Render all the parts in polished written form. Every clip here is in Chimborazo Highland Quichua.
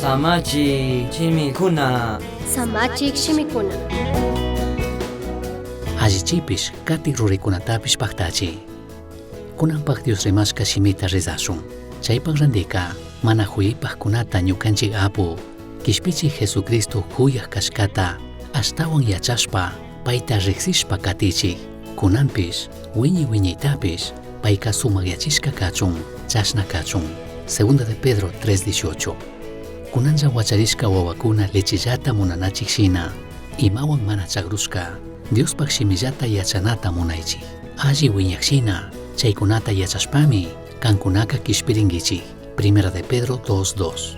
Samachik shimikuna. Samachik shimikuna. Allichipish katik ruraykunatapish paktachi. Kunanpak Dios rimashka shimita rezashun. Chaypak randika mana huyipajkunata ñukanchik apu kishpichik Jesucristo huyaj kashkata ashtawan yachashpa payta riksishpa katichik. Kunanpish wiñay wiñaytapish payka sumakyachishka kachun chashna kachun. Segunda de Pedro 3:18. Kunanlla wacharishka wawakuna lechellata munanachik shina imawan mana chagrushka Diospaj shimillata yachanata munaychik. Alli wiñak shina chaykunata yachashpami kankunaka kishpirinkichik. Primera de Pedro 2:2.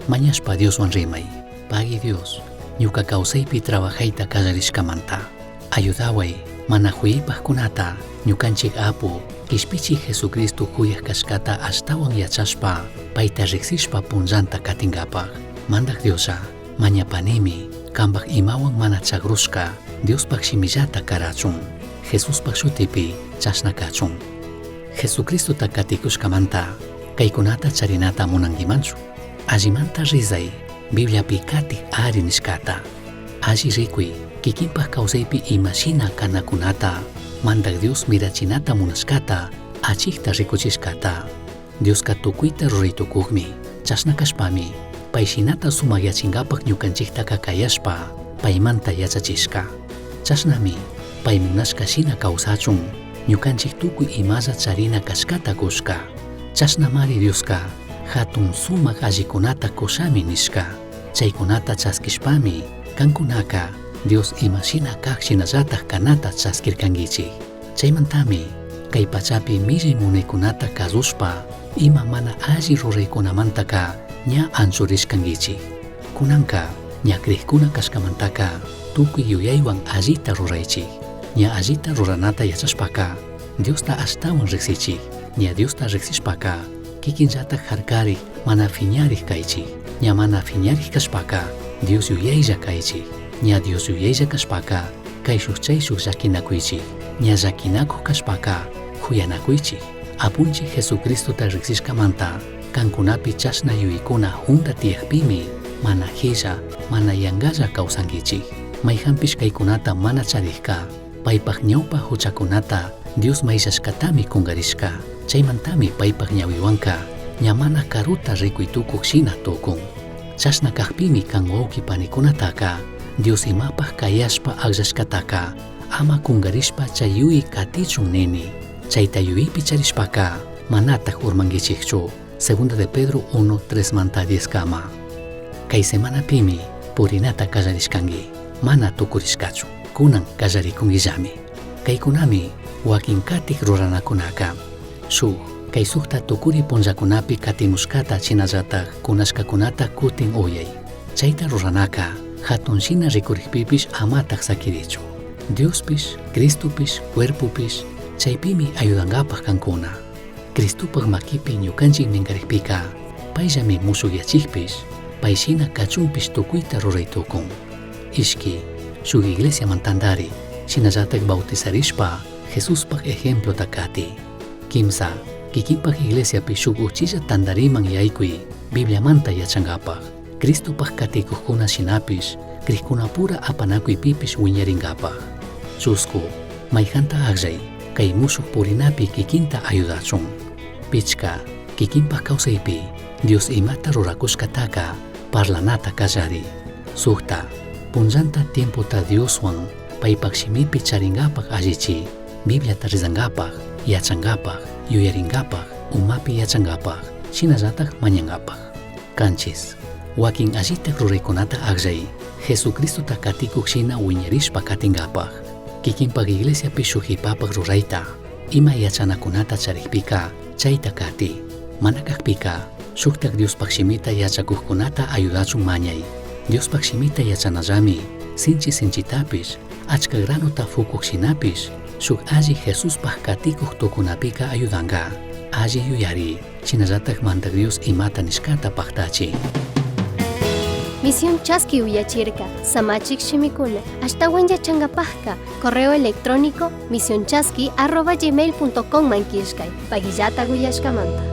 Mañashpa Dioswan rimay. Pagui Dios, ñuka kawsaypi trabajayta kallarishkamanta. Ayudaway mana huyipajkunata ñukanchik apu kishpichik Jesucristo huyaj kashkata ashtawan yachashpa payta riksishpa punllanta katinkapak. Mandak Dioslla, mañapanimi kanpak imawan mana chagrushka Diospaj shimillata karachun. Jesuspaj shutipi chashna kachun. Jesucristota katikushkamanta kaykunata charinata munankimanchu. Allimanta rizay Bibliapi katik ari nishkata. Alli rikuy kikinpak kawsaypi imashina kanakunata Mandak Dios mirachinata munashkata achikta rikuchishkata. Dioska tukuyta ruraytukukmi chashna kashpami payshinata sumakyachinkapak ñukanchiktaka kayashpa paymanta yachachishka. Chashnami pay munashka shina kawsachun ñukanchik tukuy imalla charina kashkata kushka. Chashnamari Dioska hatun sumak allikunata kushami nishka. Chaykunata chaskishpami kankunaka Dios imashina kak shinallatak kanata chaskirkankichik. Chaymantami kay pachapi millay munaykunata kasushpa ima mana alli ruraykunamantaka ña anchurishkankichik. Kunanka ña krikuna kashkamantaka tukuy yuyaywan allita ruraychik. Ña allita ruranata yachashpaka Diosta ashtawan riksichik. Ña Diosta riksishpaka kikinllatak harkarik mana phiñarik kaychik. Ña mana phiñarik kashpaka Dios yuyaylla kaychik. Ña Dios yuyaylla kashpaka kayshuk chayshuk llakinakuychik. Ña llakinakuq kashpaka huyanakuychik. Apunchik Jesucristota riksishkamanta kankunapi chashna yuyaykuna hunda tiyakpimi mana hilla mana yankalla kawsankichik. Mayjanpish kaykunata mana charikka paypak ñawpa huchakunata Dios mayllashkatami kunkarishka. Chaymantami paypak ñawiwanka ña mana karuta rikuy tukuq shina tukun. Chashna kakpimi kan wawqi panikunataka Dios imapak kayashpa akllashkataka ama kunkarishpa chay yuyay katichun nini. Chayta yuyaypi charishpaka manatak urmankichikchu. Segunda de Pedro 1, 3 manta 10 kama. Kay semanapimi purinata kallarishkanki, mana tukurishkachu, kunan kallarikunkillami. Kaykunami wakin katik ruranakunaka. Shuk, kay sukta tukuri punllakunapi katimushkata shinallatak kunashkakunata kutin uyay. Chayta ruranaka hatun shina rikurikpipish amatak sakirichu. Diospish, Cristopish, cuerpopish chaypimi ayudankapak kankuna. Cristopak makipi ñukanchik minkarikpika payllami mushukyachikpish, pay shina kachunpish tukuyta ruray tukun. Ishki, shuk iglesiaman tantari, shinallatak bautizarishpa Jesuspak ejemplota kati. Kimsa, kikinpak iglesiapi shuk uchilla tantariman yaykuy Bibliamanta yachankapak. Cristopak katikukkuna shinapish, krikkunapura apanakuypipish wiñarinkapak. Chusku, mayjanta akllay, kay mushuk purinapi kikinta ayudachun. Pichka, kikinpak kawsaypi Dios imata rurakushkataka parlanata kallari. Sukta, punllanta tiempota Dioswan paypak shimipi charinkapak allichi, Bibliata rizankapak, yachankapak, yuyarinkapak, umapi yachankapak, shinallatak mañankapak. Kanchis, wakin allitak ruraykunata akllay, Jesucristota katikuk shina wiñarishpa katinkapak. Kikinpak iglesiapi shuk hipapak rurayta, ima yachanakunata charikpika chayta kati. Mana kakpika, shuktak Diospaj shimita yachakukkunata ayudachun mañay. Diospaj shimita yachanallami, sinchi sinchitapish, achka granota fukuk shinapish, shuk alli Jesuspaj katikuk tukunapika ayudanka. Alli yuyari, shinallatak Mandak Dios imata nishkata paktachi. Misión Chaski uyachirka, Samachik shimikuna, ashtawan yachankapajka, correo electrónico misionchaski@gmail.com mankishkay, pagillata uyashkamanta.